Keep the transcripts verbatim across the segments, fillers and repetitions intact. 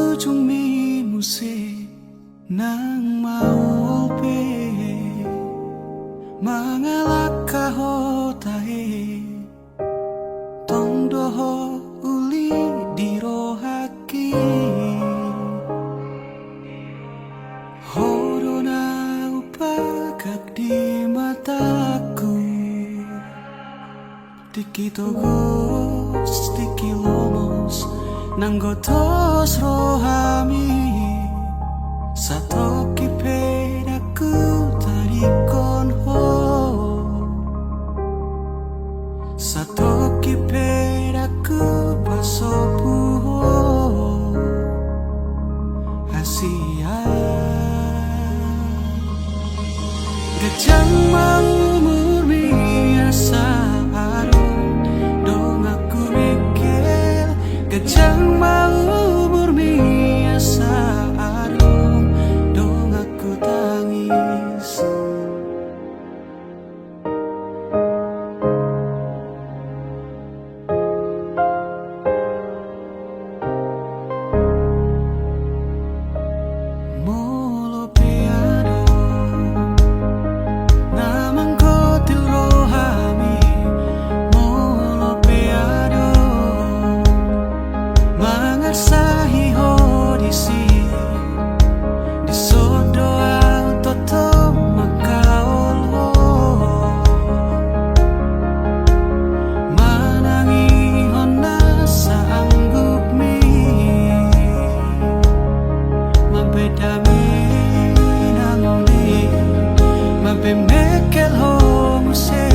Ujungmi muse nang maol pe mangalangka hota e, tong do ho uli di rohangki. Ho do na umpagak di matangku. Tingki togos, tingki lomos, nang gotos rohami. Satongkin pe ndang hutadingkon ho. Satongkin pe ndang hupasobu ho. Hasian. Ganjang ma umurmi asa adong donganku mengkel. Ganjang ma umurmi asa adong donganku tangis. Molo pe adong na manggotil rohami, molo pe adong mangarsahi ho disi. Dison do ahu tongtong mangkaol ho. Manang ihon na saanggupmi. Mambahen dame na uli, mambahen mengkel ho muse.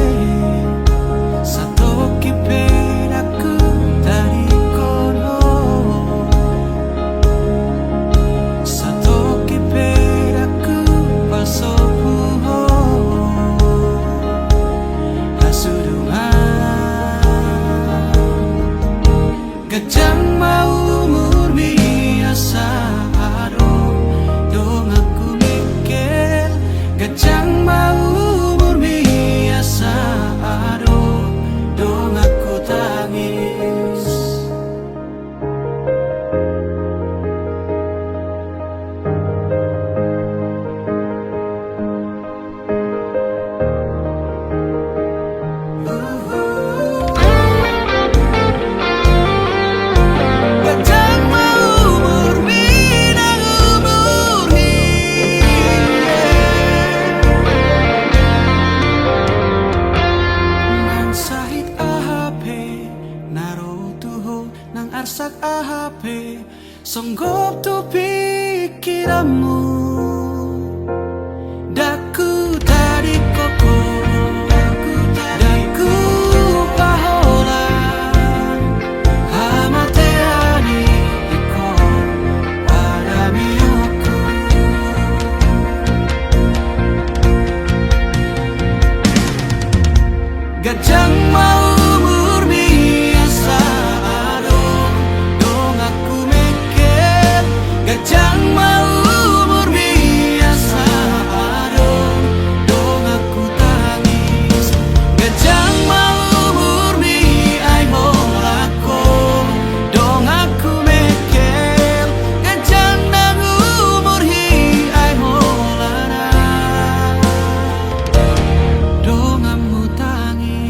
Satongkin pe ndang hutadingkon ho. Satongkin pe ndang hupasobu ho. Hasudungan. Ganjang ma umurmi asa adong donganku mengkel. Ganjang ma umurmi asa adong donganku tangis. Ganjang ma umurmi nang umurhi. Nang sahit aha pe na ro tu ho, nang arsak aha pe songgop tu pingkiranmu. Ndang hutadingkon ho, ndang hupaholang hamatean i, ingkon pardamehonku. Ganjang ma umurmi asa adong donganku mengkel. Ganjang ma umurmi asa adong donganku tangis. Ganjang ma umurmi ai holan ho donganku mengkel. Ganjang nang umurhi ai holan donganmu tangis.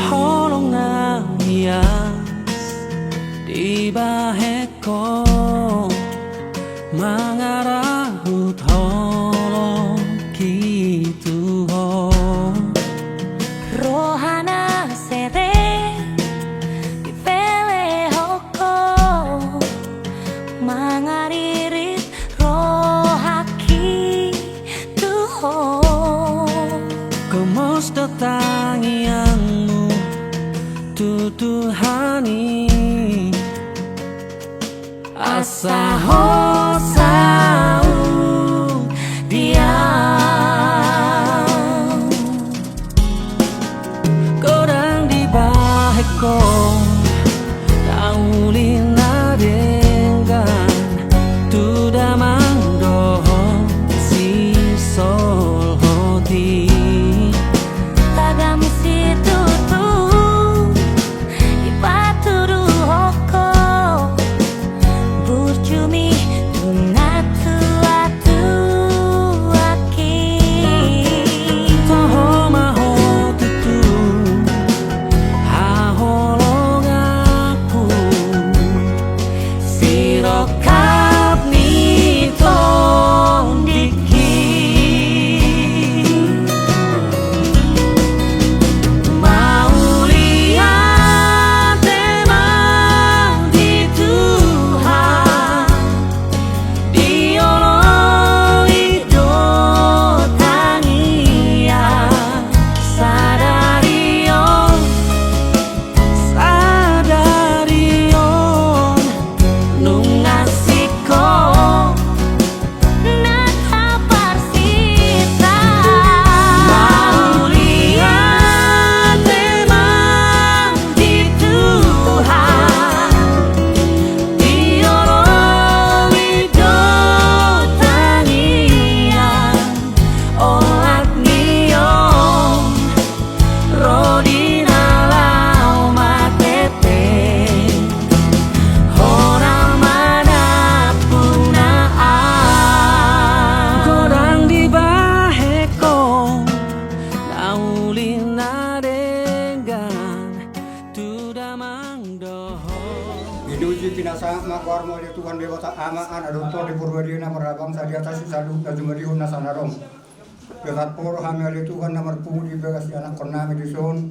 Holong na ias dibahen ho, mangarahut holongki tu ho. Roha na serep dipelehon ho, mangaririt rohangki tu ho. Gomos do tangiangmu tu Tuhan i, asa ho Tuhan Debata Ama, Anak dohot Tondi Porbadia na marhabangsa di atas i saluhut na jumadihon nasa na ro. Dohot parporo hami ale Tuhan na marpungu di bagas ianakhon nami dison.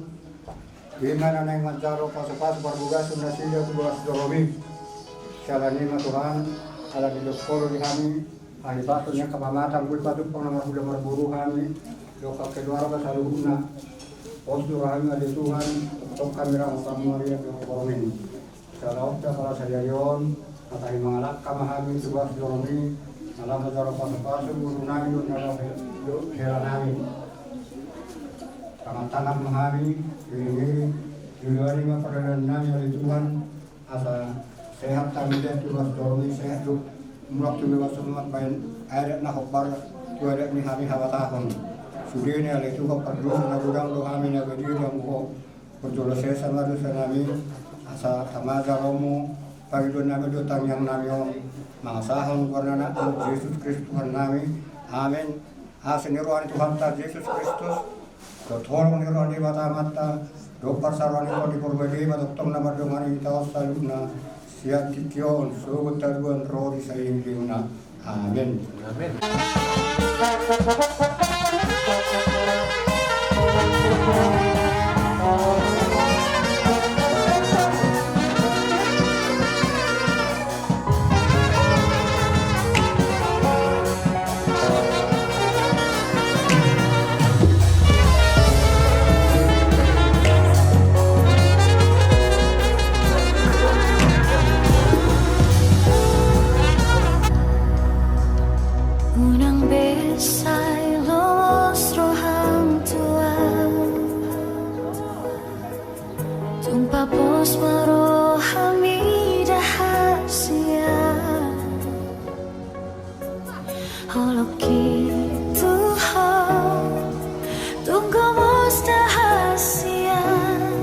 Ima na naeng manjalo pasupasu parbagason nasida tu bagas joromi. Siala ni i ma Tuhan, ala ni dohot Ho do di hami, ala ni pasu ni angka pamata, boi patupa na marhula marboru hami, dohot keluarga saluhutna. Pos do rohami ale Tuhan, tongtong hami rap marpamuari di horong i. Salah ope pala sadari on, matahi mangalangka ma hami tu bagas joromi, na laho manjalo pasupasu boru nami dohot na laho hela nami. Tangan-tangan ma hami, iring-iring, joloan i ma pardalanan nami ale Tuhan, asa sehat hami tu bagas joromi, sehat do mulak tu bagas on mambahen adat na hombar tu adat ni hami habatahon. Sude ni ale Tuhan, pardosa na godang do hami na badia di hamu Ho. Parjolo sesa ma dosa nami, asa tama jalomu, pangidoan nami dohot tangiang nami on, mangasahon goar ni Anakmu Jesus Kristus Tuhan nami. Amen. Asi ni roha ni Tuhanta Jesus Kristus, dohot holong ni roha ni Debata Amanta, dohot parsaroan ni Tondi Porbadia i ma tongtong na mandongani hita on saluhutna, sian tingki on sogot taruan ro di saleleng ni lelengna. Amen. Amen. Unang be sai los roham tu ahu. Tung papos ma roham mida hasian. Holong i tu Ho, tung gomos da hasian.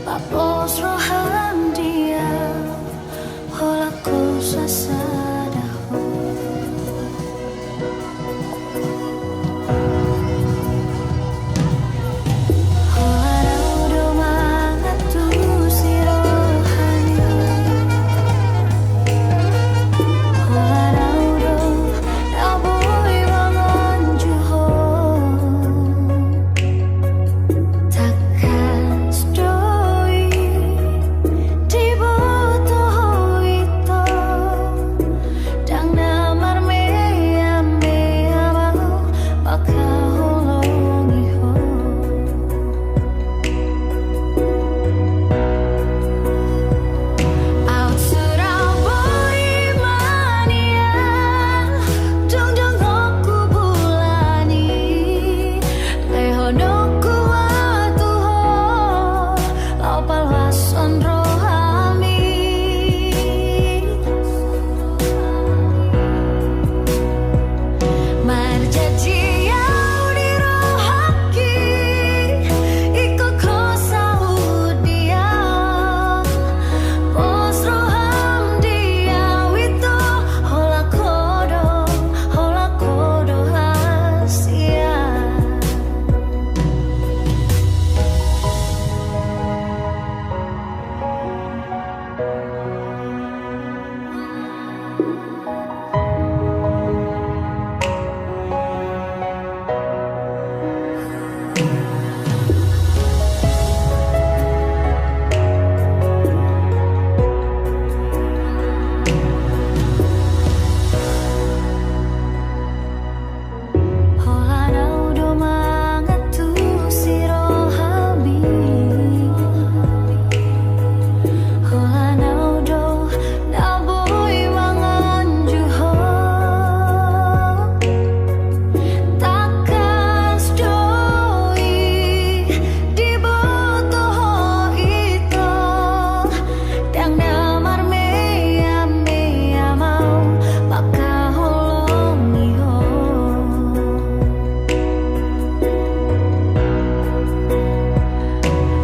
Papos roham di ahu, holan husasada Ho. Holan ahu do mangantusi roham. Holan ahu do na boi manganju Ho. Tangkas do i diboto Ho ito. Ndang na marmeam-meam ahu mangkaholongi Ho. Aut surang boi ma nian, dung dongokku bulan i, lehononku ma tu Ho, laho paluashon rohami. Marjanji ahu di rohangki, ingkon Ho saut di ahu. Pos roham di ahu ito, holan Ho do, holan Ho do hasian. Holan ahu do mangantusi rohami. Holan ahu do na boi manganju Ho. Tangkas do i diboto Ho ito. Ndang na marmeam-meam ahu mangkaholongi Ho.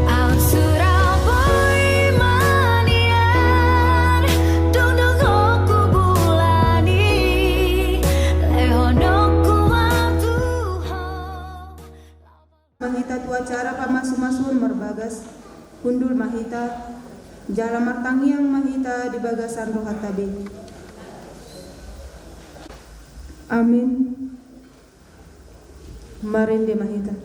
Aut surang boi ma nian, dung dongokku bulan i, lehononku ma tu Ho. Hita tu acara pamasumasuon marbagas hundul ma hita. Jala martangiang ma hita di bagasan rohanta be. Amin. Marende ma hita.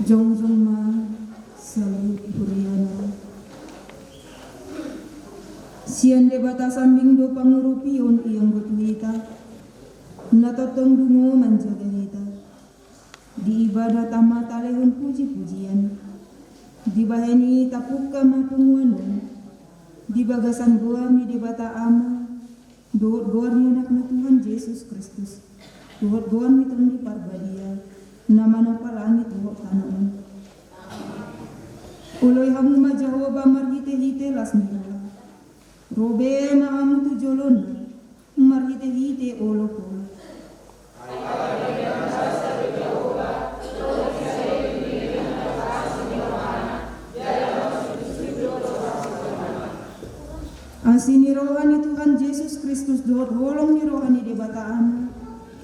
Jongjong ma saluhut huriana. Sian Debata sambing do pangurupion ianggo tu hita, na tongtong dungo manjaga hita. Di ibana tama talehon puji-pujian. Dibahen i tapungka ma punguan on di bagasan goar ni Debata Ama, dohot goar ni Anakna Tuhan Jesus Kristus, dohot goar ni Tondi Parbadia, na manompa langit dohot tano on. Oloi hamu ma Jahowa marhite-hite las ni roha. Ro be ma hamu tu jolona marhite-hite olok-olok. Asi ni roha ni Tuhan Jesus Kristus dohot holong ni roha ni Debata Ama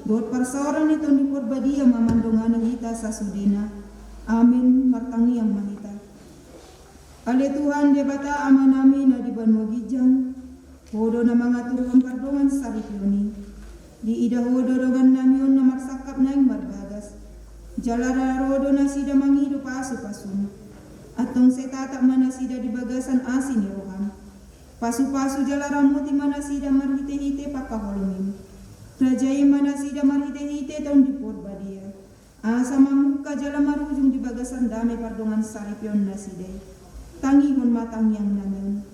dohot parsaoran ni Tondi Parbadia ma mandongani hita sasudena. Amin. Martangiang ma hita. Ale Tuhan Debata Amanami na di banua ginjang, Ho do na mangaturhon pardongan saripeon i. Diida Ho do dongannami on na marsangkap naeng marbagas. Jala ra ro do nasida mangido pasu-pasuMu. Antong sai tatap ma nasida di bagasan asi ni rohaM. Pasu-pasu jala ramoti ma nasida marhite-hite pangkaholongiM. Rajai ma nasida marhite-hite Tondi Parbadia. Asa mamungka jala marujung di bagasan dame pardongan saripeon nasida i. Tangihon ma tangiangnami on.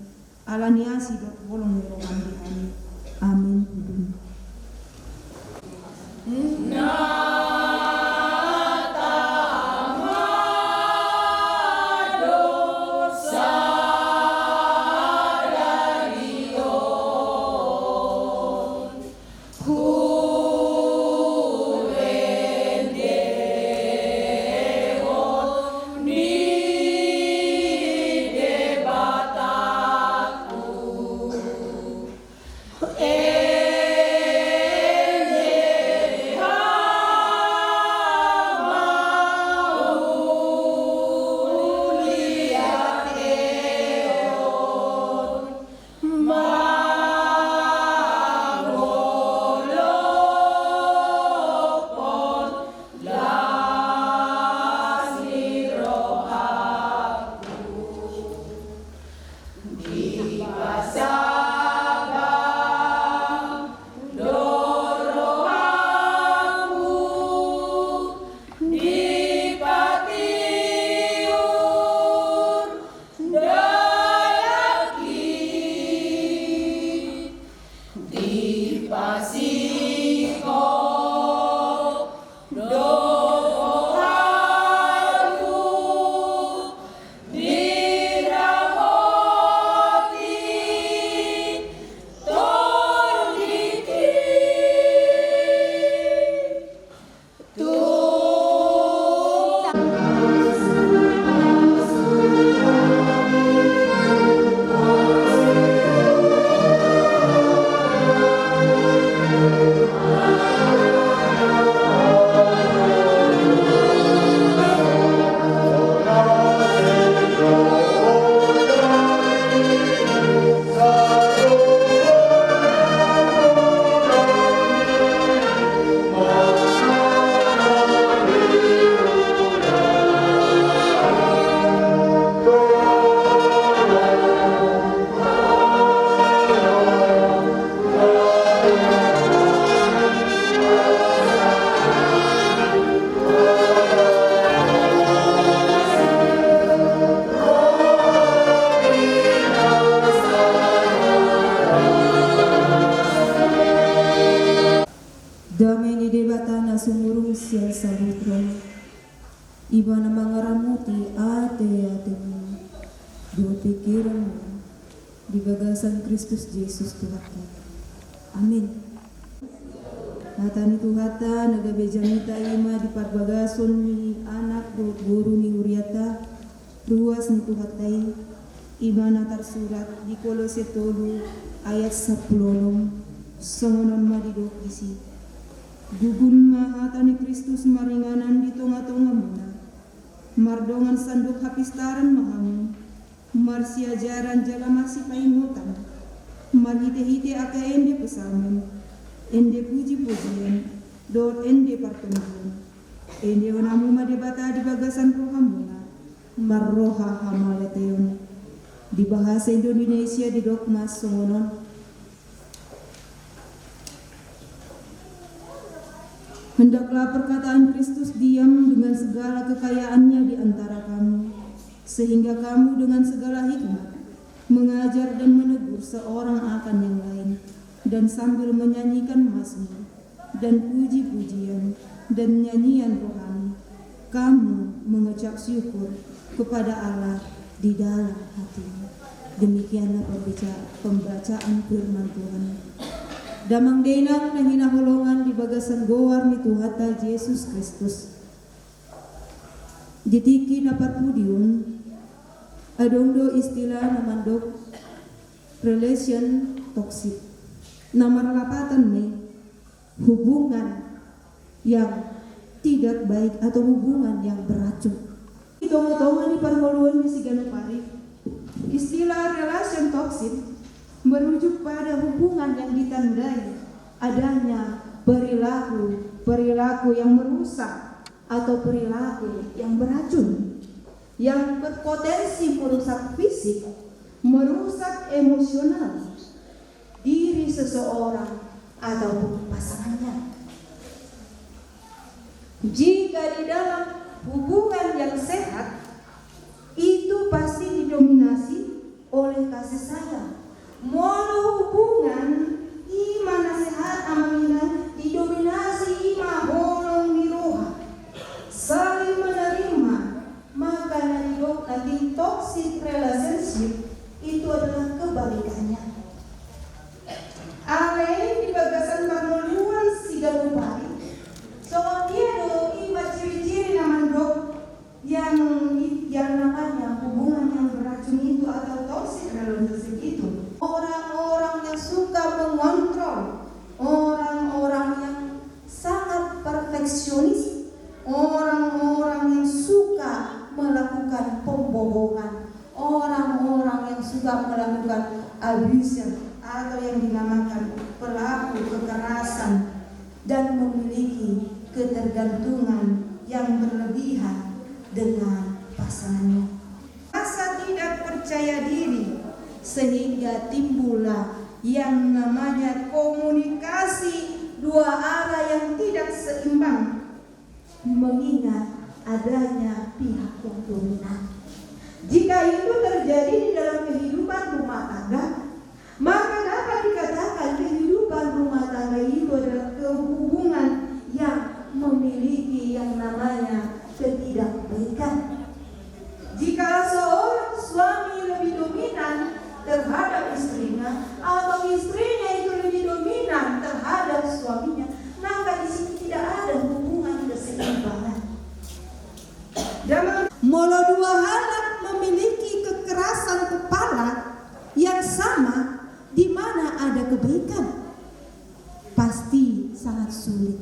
Ala ni asi dohot holong ni rohaM di hami. Amin. Ibana mangaramoti ateatemu dohot pingkiranmu di bagasan Kristus Jesus Tuhanta. Amin. Hata ni Tuhanta na gabe jamita i ma di parbagason ni Anak dohot Boru ni hurianta, ruas ni Tuhanta i, ibana tarsurat di Kolose tolu ayat sampulu onom, songon on ma didok disi: Gugun ma hata ni Kristus maringanan di tongatongamuna. Mardongan sandok hapistaran ma hamu, marsiajaran jala marsipaingotan, marhitehite angka ende psalmen, ende pujipujian, dohot ende partondion. Endehon hamu ma Debata di bagasan rohamuna marroha hamauliateon. Di bahasa Indonesia didok ma songon on: Hendaklah perkataan Kristus diam dengan segala kekayaannya di antara kamu, sehingga kamu dengan segala hikmat mengajar dan menegur seorang akan yang lain, dan sambil menyanyikan mazmur dan puji-pujian dan nyanyian rohani, kamu mengucap syukur kepada Allah di dalam hatimu. Demikianlah pembaca-, pembacaan firman Tuhan. Damang dainang na hinaholongan di bagasan goar ni Tuhanta Jesus Kristus. Di tingki na parpudi on, adong do istilah na mandok relation toxic. Na marlapatan ma i hubungan yang tidak baik atau hubungan yang beracun. Di tongatonga ni parngoluon ni siganup ari, istilah relation toxic merujuk pada hubungan yang ditandai adanya perilaku-perilaku yang merusak atau perilaku yang beracun, yang berpotensi merusak fisik, merusak emosional diri seseorang ataupun pasangannya. Jika di dalam hubungan yang sehat, itu pasti didominasi oleh kasih sayang. Molo hubungan i ma na sehat, amang inang, didominasi i ma holong ni roha, saling menerima, maka na didok na toxic relationship itu adalah kebalikannya. Alai di bagasan parngoluon siganup ari, songon dia do i ma ciri-ciri na mandok yang, yang namanya hubungan yang beracun itu atau toxic relationship itu? Orang-orang yang suka mengontrol, orang-orang yang sangat perfeksionis, orang-orang yang suka melakukan pembohongan, orang-orang yang suka melakukan abuser atau yang dinamakan pelaku kekerasan dan memiliki ketergantungan yang berlebihan dengan pasangannya. Rasa tidak percaya diri, sehingga timbullah yang namanya komunikasi dua arah yang tidak seimbang, mengingat adanya pihak yang dominan. Jika itu terjadi di dalam kehidupan rumah tangga, maka dapat dikatakan kehidupan rumah tangga itu adalah kehubungan yang memiliki yang namanya ketidakbaikan. Jika seorang suami lebih dominan terhadap istrinya atau istrinya itu lebih dominan terhadap suaminya, maka di sini tidak ada hubungan keseimbangan. Molo dua halak memiliki kekerasan kepala yang sama, di mana ada kebaikan? Pasti sangat sulit.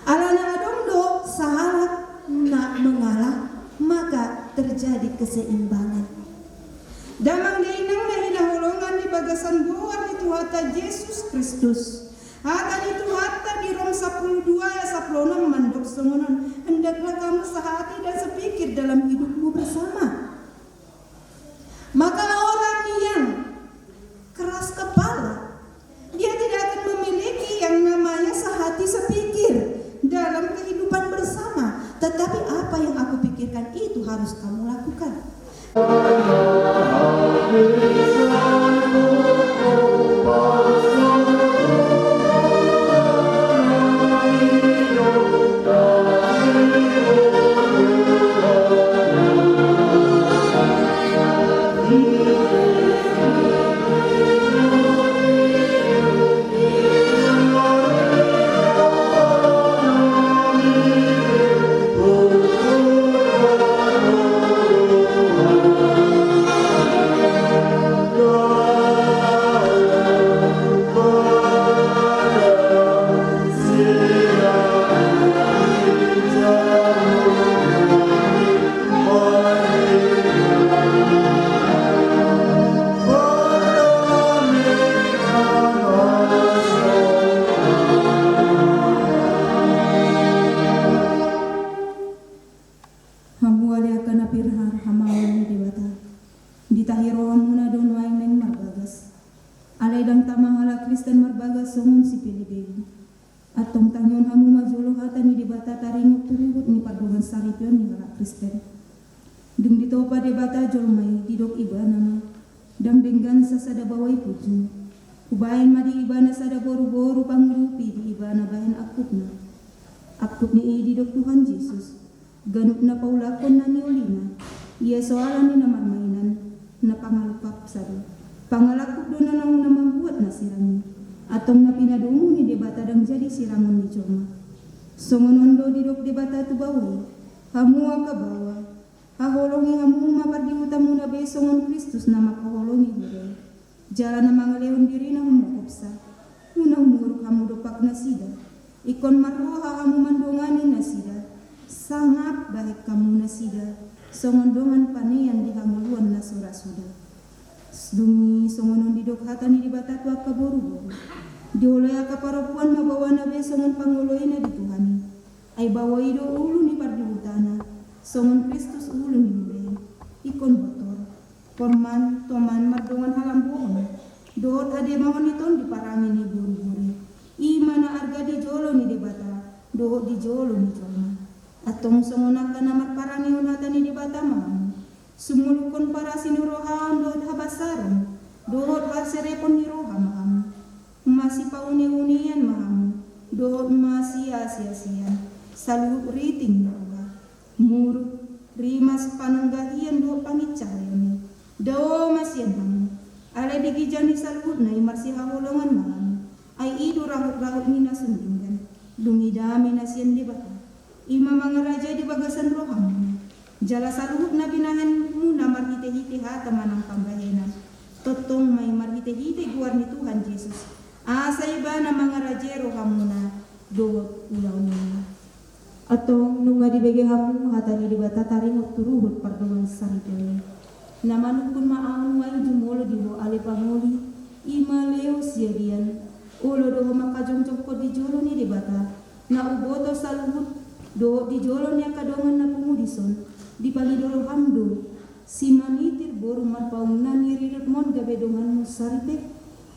Alana adong do sahalak na mengalah, maka terjadi keseimbangan. Damang dainang na hinaholongan di bagasan goar ni Tuhanta Jesus Kristus, hata ni Tuhanta di Rom sampulu dua ayat sampulu onom mandok songon on: Hendaklah kamu sehati dan sepikir dalam hidupmu bersama. Maka orang yang keras kepala, dia tidak akan memiliki yang namanya sehati sepikir dalam kehidupan bersama. Tetapi apa yang aku pikirkan, itu harus kamu lakukan. Angka na pir, hamaol ni Debata, ditahi rohamuna do nuaeng naeng marbagas. Alai ndang tama halak Kristen marbagas songon sipelebegu. Antong tangihon hamu ma jolo hata ni Debata taringot tu ruhut ni pardongansaripeon ni halak Kristen. Dung ditopa Debata jolma i, didok Ibana ma, ndang denggan sasada baoa i punjung. Hubahen ma di Ibana sada boruboru pangurupi di Ibana bahen angkupna. Angkup ni i didok Tuhan Jesus. Ganup na paulakhon na niolina, ia so ala ni na marmainan, na pangalangkup sada. Pangalangkup do na naung na mambuat na sirang i. Antong na pinadomu ni Debata ndang jadi sirangon ni jolma. Songon on do didok Debata tu baoa i, hamu angka baoa, haholongi hamu ma pardihutamuna be songon Kristus na mangkaholongi huria i. Jala na mangalehon dirina humongkopsa, unang muruk hamu dompak nasida. Ingkon marroha hamu mandongani nasida, sangap bahen hamu nasida, songon dongan panean di hangoluan na so ra suda. Dung i songon on didok hata ni Debata tu angka boruboru. Dioloi angka parompuan ma baoana be songon pangoloina di Tuhan i. Ai baoa i do ulu ni pardihutana, songon Kristus ulu ni huria i. Ingkon botor. Porman, toman mardongan halambohon dohot hademahon ni tondi parange ni boruboru i, i ma na arga di jolo ni Debata dohot di jolo ni jolma. Antong songon angka na marparangehon hata ni Debata ma hamu. Sumulukhon parasi ni roham dohot habasaron dohot haserepon ni roha ma hamu. Masipauneunean ma hamu dohot masiasiasian saluhut riting ni roha. Muruk, rimas, pananggahian dohot pangincaheon i, dao ma sian hamu. Alai di ginjang ni saluhutna i marsihaholongan ma hamu. Ai i do rahutrahut ni na sun denggan. Dung i dame na sian Debata, i ma mangarajai di bagasan rohamuna. Jala saluhut na binahenmuna marhitehite hata manang pambahenan, tongtong ma i marhitehite goar ni Tuhan Jesus, asa Ibana mangarajai rohamuna dohot ulaonmuna. Antong nunga dibege hamu hata ni Debata taringot tu ruhut pardongansaripeon i. Na manungkun ma ahu nuaeng jumolo di ho ale pangoli, i ma Leo Siagian, olo do ho mangkajongjongkon di jolo ni Debata na uboto saluhut, dohot di jolo ni angka dongan na pungu dison, dipangido roham do si Manitir boru Marpaung na niriritmon gabe donganmu saripe.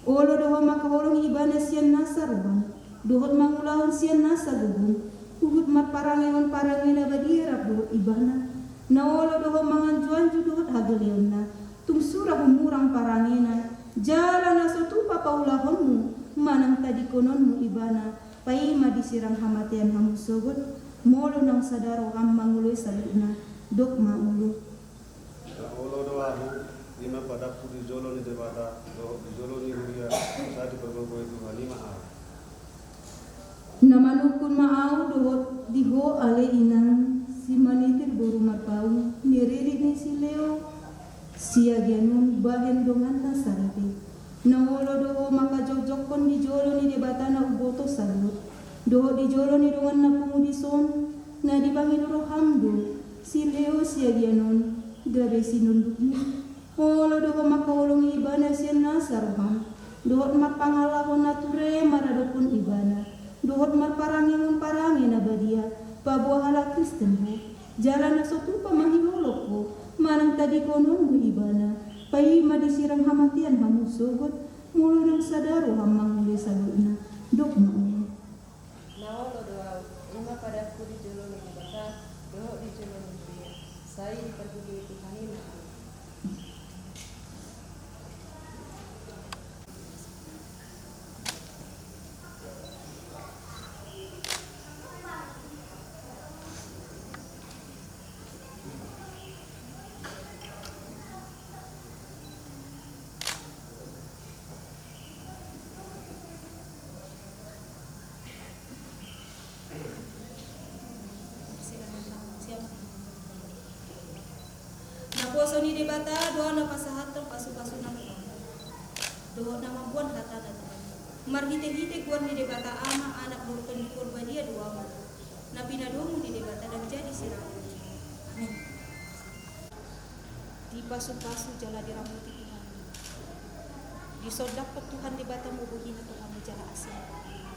Olo do ho mangkaholongi ibana sian nasa roham, dohot mangulahon sian nasa gogom, huhut marparangehon parange na badia rap dohot ibana. Na olo do ho manganjuanju dohot hagaleonna, tung sura humurang parangena, jala na so tupa paulahonmu manang tadingkononmu ibana, paima disirang hamatean hamu sogot. Molo naung sada roham mangoloi saluhutna, dok ma olo. Na olo do ahu, i ma padamku di jolo ni Debata dohot di jolo ni huria, sai dipargogoi Tuhan i ma ahu. Na manungkun ma ahu dohot di ho ale inang si Manitir boru Marpaung, niririt ni si Leo Siagian on, bahen donganna saripe. Na olo do ho mangkajongjongkon di jolo ni Debata na uboto saluhut, dohot di jolo ni dongan na pungu dison, na dipangido roham do si Leo Siagian on gabe sinondukmu. Olo do ho mangkaholongi ibana sian nasa roham, dohot marpangalaho na ture maradophon ibana, dohot marparangehon parange na badia, paboa halak Kristen ho, jala na so tupa mangilolop ho manang tadingkononmu ibana, paima disirang hamatean hamu sogot. Molo naung sada roham mangoloi saluhutna, dok ma olo. Na olo do ahu, i ma padamku di jolo ni Debata dohot di jolo ni huria, sai dipargogoi Tuhan i ma ahu. Naposo ni Debata do ahu na pasahathon pasupasuna tu hamu, dohot na mamboan hatana tu hamu, marhitehite goar ni Debata Ama, Anak dohot Tondi Porbadia do ahu, na pinadomu ni Debata ndang jadi siramun. Amin. Dipasupasu jala diramoti Tuhan. Disondanghon Tuhan Debata ma bohina tu hamu jala asi ni rohana.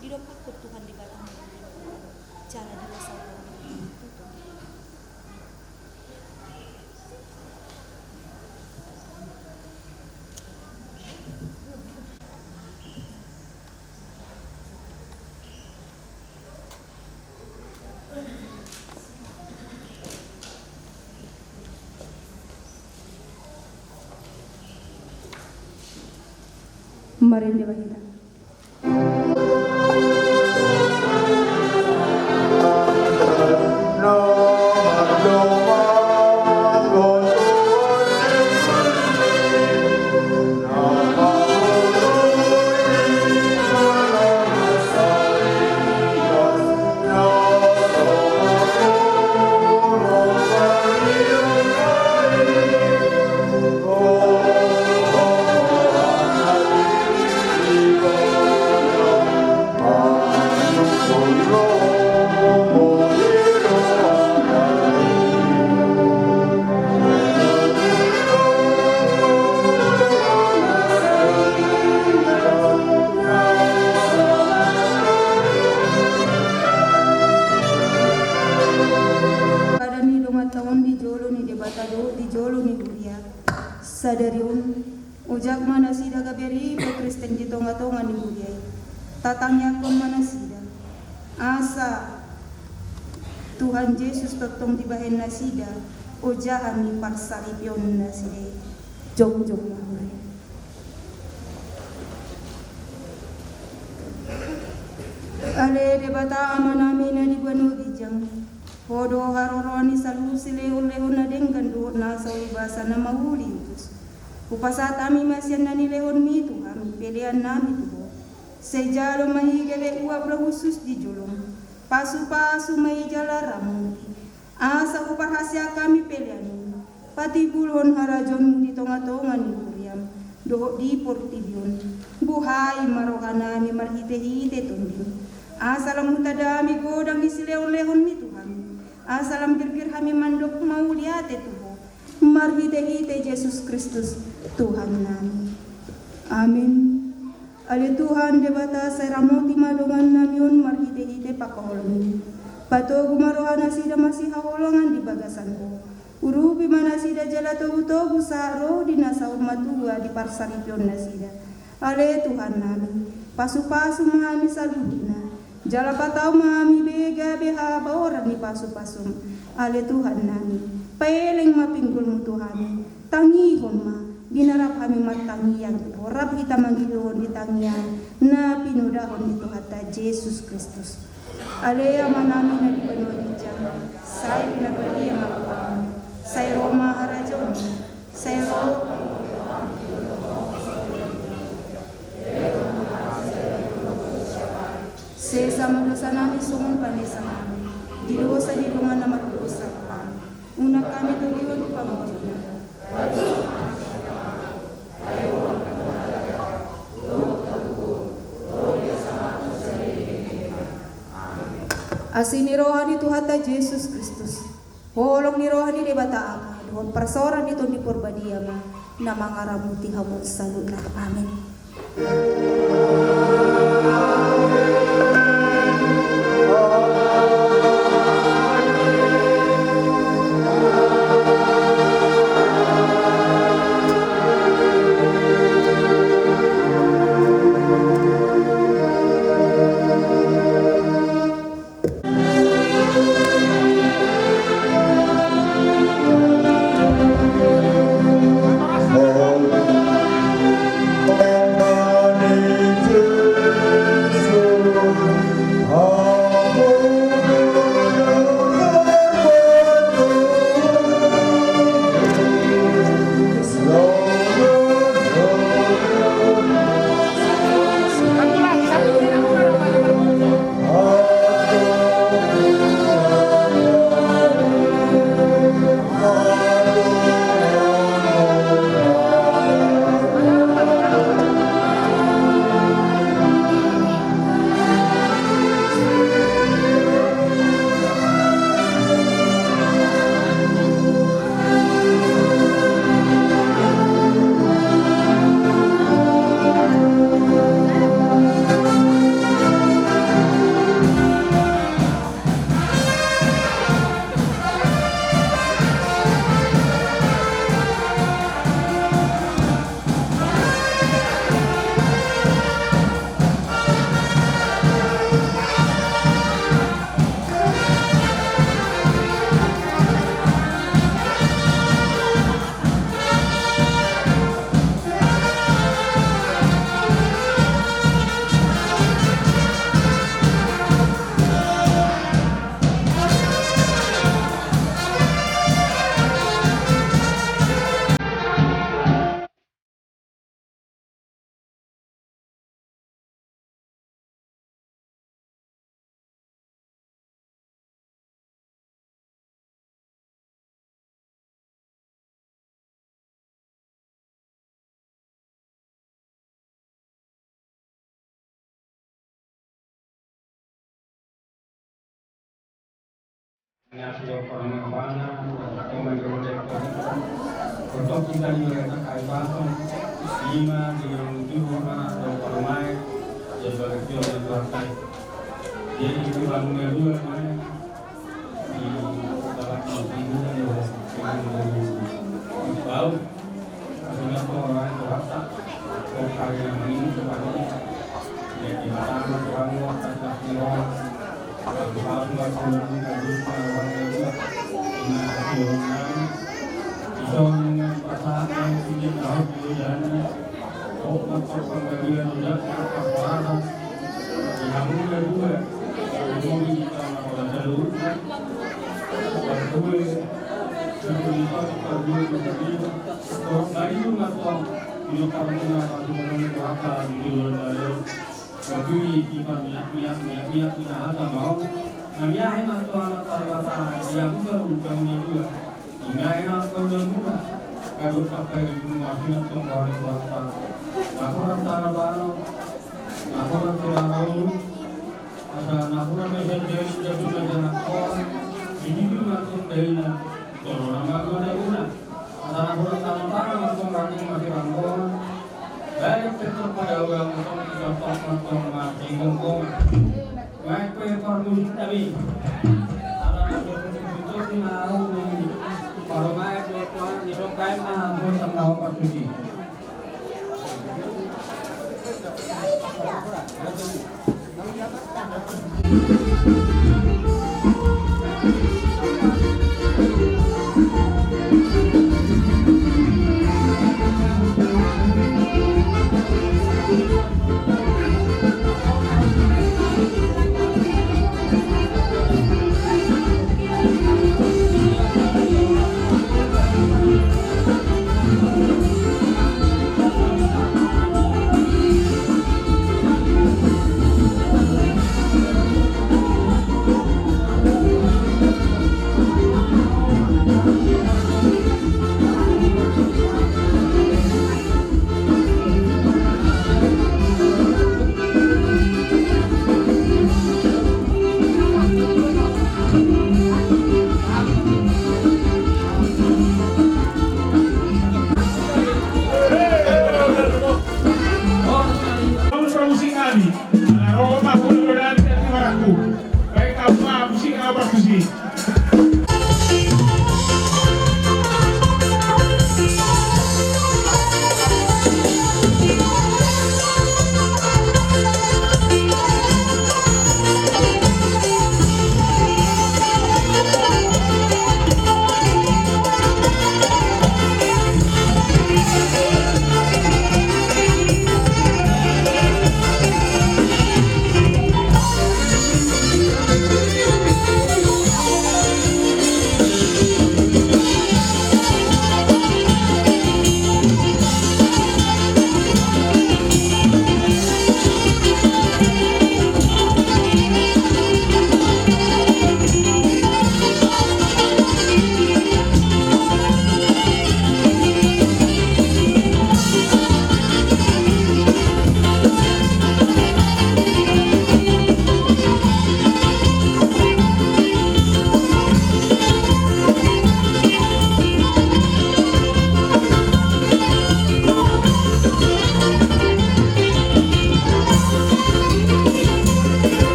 Didompakhon Tuhan Debata ma bohina tu hamu jala dipasaulahon tutu. Marende ma hita. Pada ni donganta on di jolo ni Debata dohot di jolo ni huria. Sadari on, ojak ma nasida gabe riba Kristen di tonga-tonga ni huria i. Tatangiangkon ma nasida. Asa Tuhan Jesus tongtong dibahen nasida ojahan ni parsaripeon nasida i. Jongjong ma huria. Ale Debata Amanami na di banua ginjang, Ho do haroroan ni saluhut silehon-lehon na denggan dohot na so hibasa na mauli utus. Hupasahat hami ma sian na nilehonmi tu hami peleannami tu Ho. Sai jalo ma i gabe uap na hushus di jolom. Pasu-pasu ma i jala ramoti. Asa huparhaseang hami pelean i. Patimbulhon harajaonmu di tonga-tonga ni huriam dohot di portibi on. Buhai ma rohanami marhite-hite Tondim. Asa lam hutandami godang ni silehon-lehonmi tu hami. Asa lam girgir hami mandok mauliate tu Ho. Marhite-hite Jesus Kristus Tuhannami. Amin. Ale Tuhan Debata, sai ramoti ma dongannami on marhite-hite pangkaholonmi. Patogu ma roha nasida masihaholongan di bagasan Ho. Urupi ma nasida jala togu-togu sahat ro di na saur matua di parsaripeon nasida. Ale Tuhannami, pasu-pasu ma hami saluhutna. Jala patau ma hami be gabe habaoran ni pasu-pasum. Ale Tuhannami, paeleng ma pinggolmu tu hami. Tangihon ma, di na rap hami martangiang, rap hita manggidohon di tangiang na pinodahon ni Tuhanta Jesus Kristus. Ale Amanami na di banua ginjang, sai pinarbadia ma goarmu, sai ro ma harajaonmu, sai ro. Sesa ma dosanami songon panesanami di dosa ni dongan na mardosa tu hami. Unang hami togihon tu pangunjunan. Asi ni roha ni Tuhanta Jesus Kristus, holong ni roha ni Debata Ama, dohot parsaoran ni Tondi Porbadia ma na mangaramoti hamu saluhutna. Amin. Nasi do parmangapana, toma do dek. Kotok kita di mereka kai pasang. Lima di yang tujuh anak do parmai. Dia bagi dia yang berkai. Jadi itu bangunnya dua mana? Di dalam minggu ada. Bau. Asa na hurang mesen jai jatuh na janak koan. Ini juga langsung dahilan. Kalau nama guna guna. Asa na hurang tangan tangan langsung ranting masih rangkong. Baik tetap pada orang langsung tetap langsung masih gongkong. Baik pe parmusik kami. Asa na hurang itu mau. Kalau baik buat tuan di dompet mah buat sama apa tuh.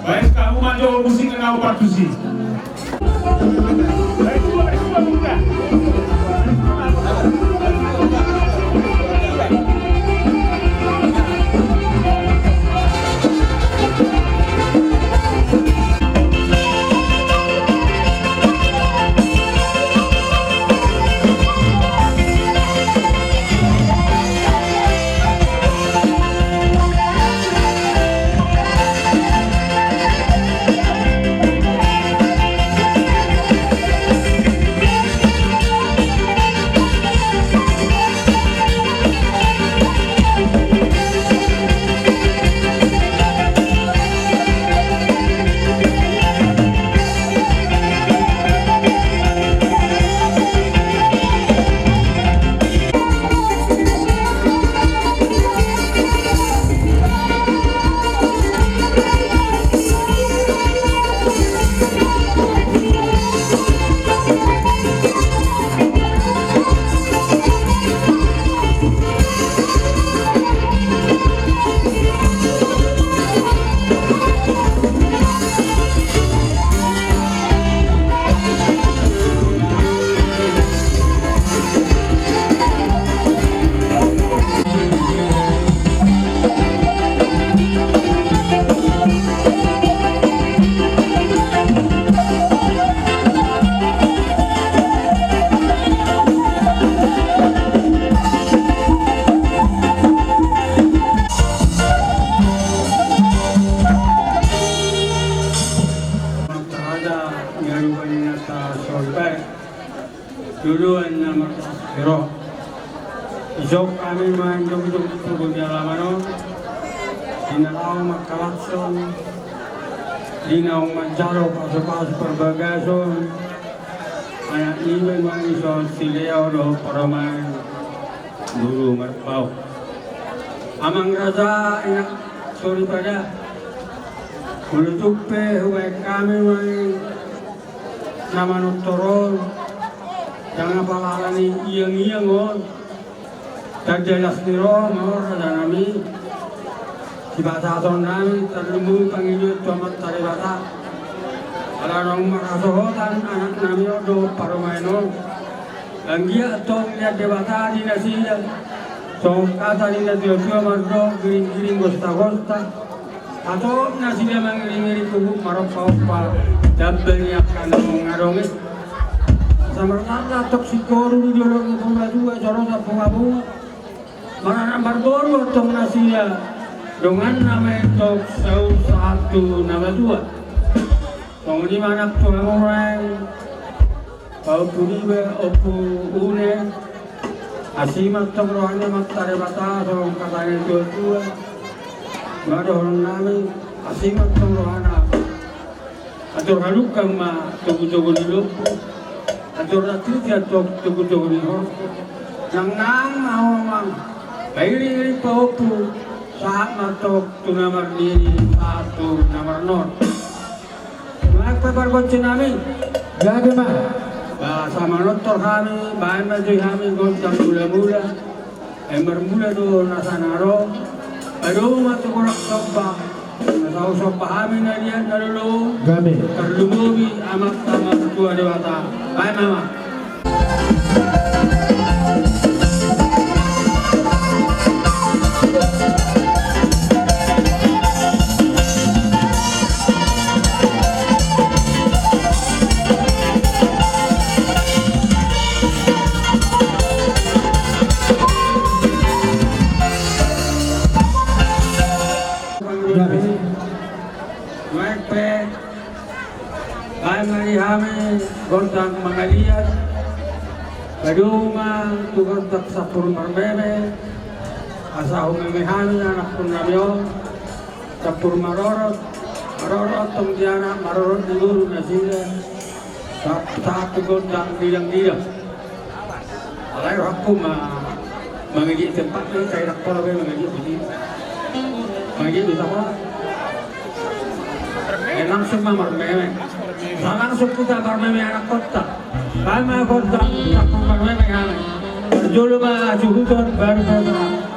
Baik, kamu maju musik kena opat tusi. Martarada, ngaruba ni nasa soribai. Tuduan na martasi ro. Isok hami manjongjongi tugu ni alaman on. Di na laho mangkalashon, di na laho manjalo pasupasu parbagason. Anak niba ma ison sileo do parumaen guru marbaok. Amang raja, anak soripada. Molo tung pe hubaen hami ma i na manortor on, jala apala alani iangiang on, tanda las ni roha ma on rajanami. Sipasahatonnami tarlumobi pangidoan tu Amanta Debata. Ala naung marhasohotan anaknami on dohot parumaen on. Anggiat tong liat Debata di nasida. Songon hata ni natuatua mandok, giringgiring gostagosta. Hatop nasida mangiringiring, pupuk marompaompa, damba ni angka na adong i. Asa marlata antong singkoru di dolok ni Purbatua, jolo sambungabunga. Maranak marboru antong nasida, donganna ma antong saur sahat tu na matua. Songon i ma nang tu hamu nuaeng. Pahompu niba, Ompu Une, asi ma antong rohana Amanta Debata, songon hata ni natuatua. Nunga dohononnami, asi ma antong rohana. Andor hadungka ma togutogu ni lombu. Andor rantiti antong togutogu ni horbo. Nangnang ma hamu amang. Pairingiring pahompu, sahat ma antong tu na marnini, sahat tu na marnono. Nuaeng pe pargonsinami. Gabe ma. Ba, asa manortor hami, baen ma jo hami gondang mulamula. Ai marmula do nasa na ro. Padomu ma tu gorak somba. Asa husomba hami na liat na lolo. Gabe. Tarlumobi Amanta Martua Debata. Baen ma, amang. Nuaeng pe baen ma di hami gondang mangaliat. Padomu ma tu gondang sampur marmeme. Asa humeme hami anakkon nami on, campur marorot, marorot tong di anak, marorot di boru nasida, sa-, sahat tu gondang didang-didang. Alai rohangku ma-, mangejek tempat ni, sai ndang pola be mangejek di, mangejek di tempat. Eh, langsung ma marmeme. Sa langsung hita marmeme anakkonta. Baen ma gondang, campur marmeme hami. Parjolo ma suhuton, baru pasahat.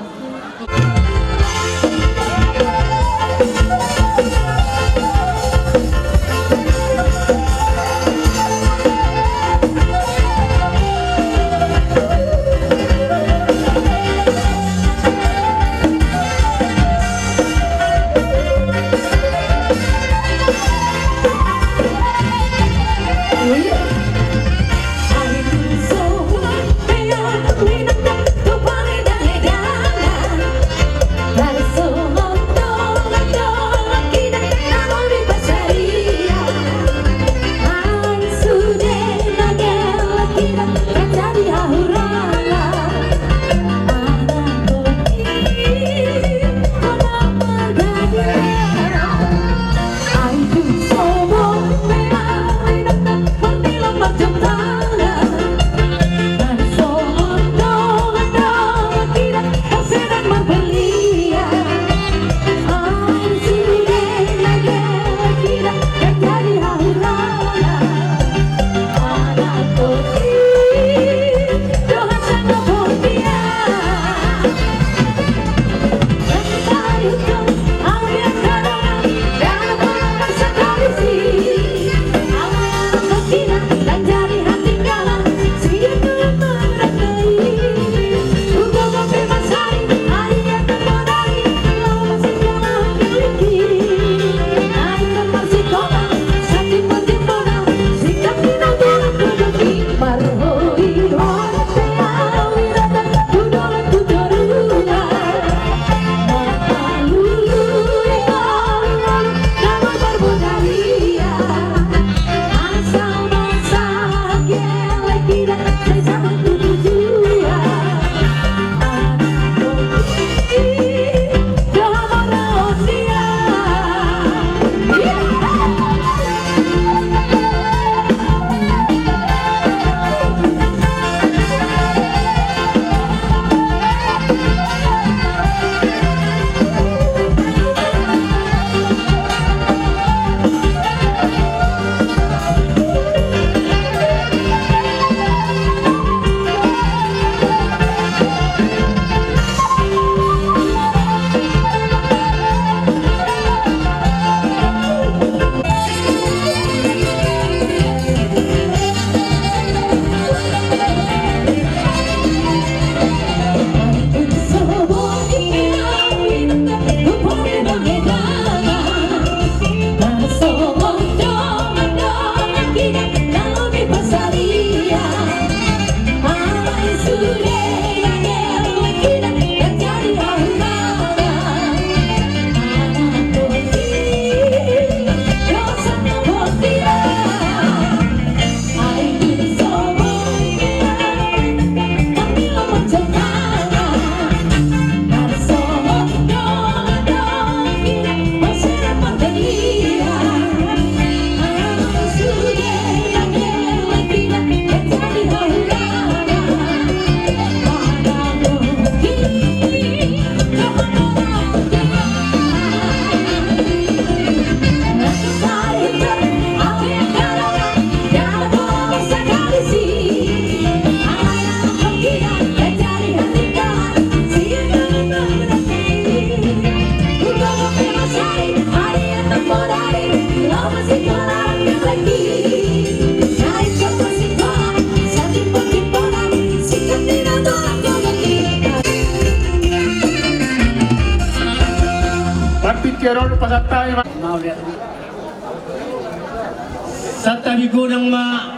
Santabi godang ma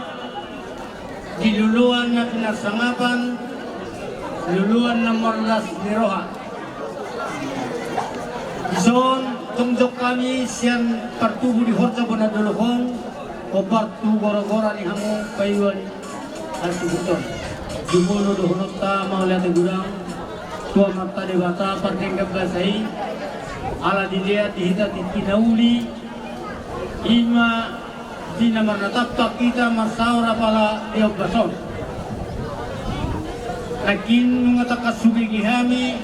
di loloan na pinarsangapan, loloan na marlas ni roha. Dison tong jong hami sian partubu di horja bona dolok on, hombar tu gora-gora ni hamu paidua ni hasuhuton. Jumolo dohononta mauliate godang. Tu Amanta Debata pardenggan basa i, ala dilehon di hita tingki na uli, i ma di na marnatampak hita marsaor apala di ombas on. Nangkin nunga tangkas hubege hami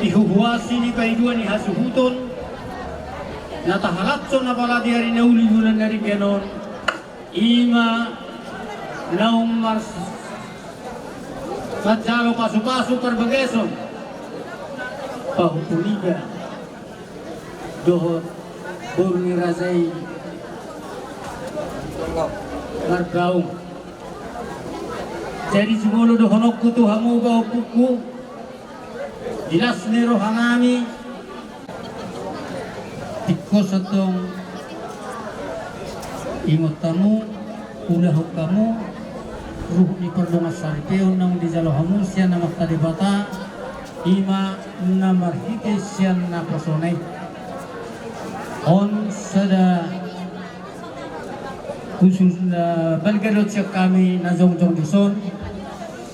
di huhuasi ni paidua ni hasuhuton, na tahalashon apala di ari na uli bulan na denggan on, i ma naung mars-, manjalo pasupasu parbagason pahompu niba dohot boru ni raja i margaung. Jadi jumolo dohononku tu hamu pahompungku, di las ni rohanami, tingkos antong ingot hamu, ulahon hamu ruhut ni pardongan saripeon naung dijalo hamu sian Amanta Debata, i ma na marhite sian naposona i. On sada khusus na balga dohot sian hami na jongjong dison,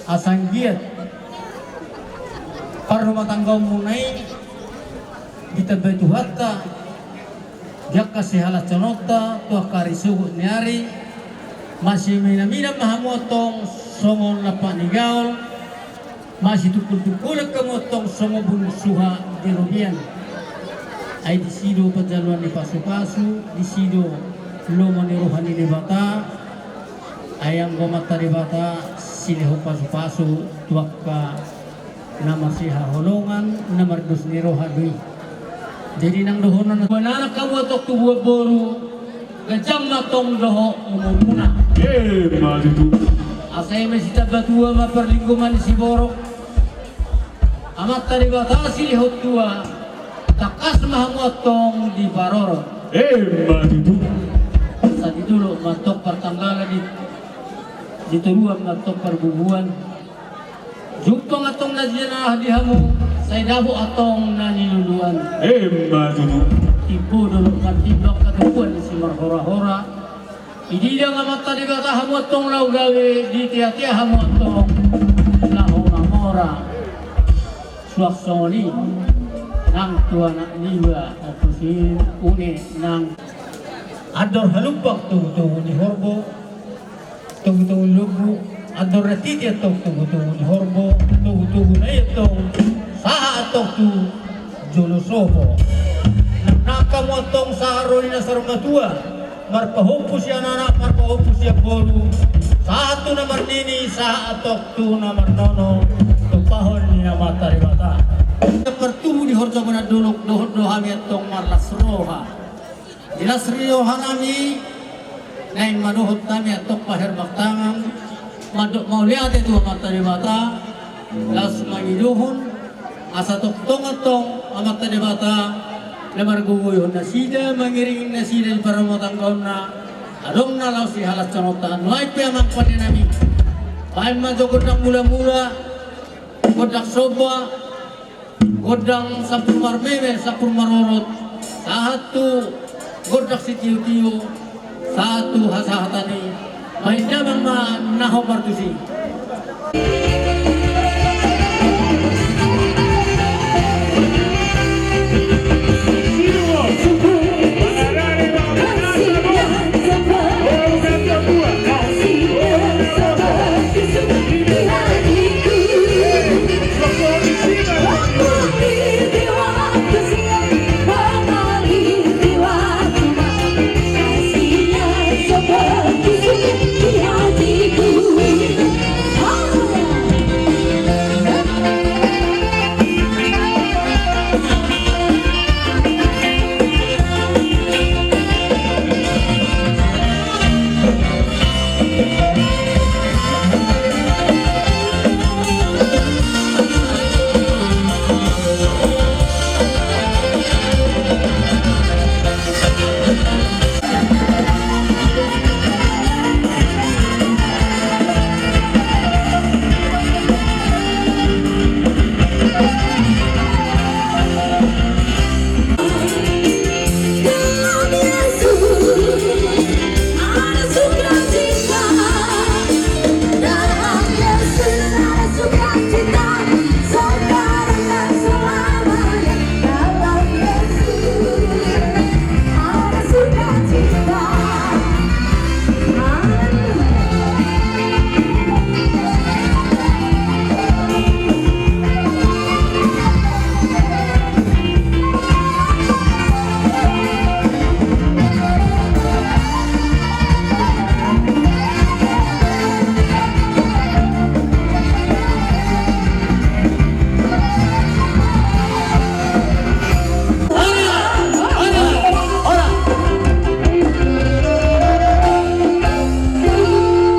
asa anggiat parrumatanggaonmuna i ditambai Tuhanta di angka sihalashononta tu angka ari sogot ni ari. Masiminaminan ma hamu antong songon lampak ni gaol, masitungkultungkulan hamu antong songon bulung suha di robean. Ai disi do panjaloan ni pasupasu, disi do lomo ni roha ni Debata. Ai anggo Amanta Debata silehon pasupasu tu angka na marsihaholongan, na mardos ni roha do i. Jadi nang dohonon, boan anak hamu antong tu boan boru, ganjang ma antong dohot umurmuna. Emma tutu. Asa i ma sitamba tua ma parlinggoman ni siborok. Amanta Debata silehon tua, tangkas ma hamu antong diparorot. Emma tutu. Asa di dolok ma antong partanggalan, di, di toruan ma antong parbubuan. Jumpang antong na jinalahan di hamu, sai dapot antong na niluluan. Emma tutu. Timbo dolok martimbang, hatoguan simarhorahora. Ididang Amanta Debata hamu antong laho gabe, diteatea hamu antong laho mamora. Suang songon i nang tu anak niba, ompus i une nang. Andor halumpang togutogu ni horbo, togutogu ni lombu, andor na titi antong togutogu ni horbo, togutogu na i antong sahat antong tu jolo sopo. Nang hamu antong sahat ro di na saur matua, marpahompu sian anak, marpahompu sian boru, sahat tu na marnini, sahat antong tu na marnono, tumpahon ni Amanta Debata. Partubu di horja bona dolok, dohot do hami antong marlas roha. Di las ni rohanami, naeng ma dohot hami antong paherbang tangan, mandok mauliate tu Amanta Debata, laos mangidohon asa tongtong antong Amanta Debata na margogoihon nasida, mangiringi nasida di parrumatanggaonna, adong na laos sihalashononta. Nuaeng pe amang pandenami, baen ma jo gondang mulamula, gondang somba, gondang sampur marmeme, sampur marorot, sahat tu gondang sitiotio, sahat tu hasahatan i. Baen damang ma na hombar tusi.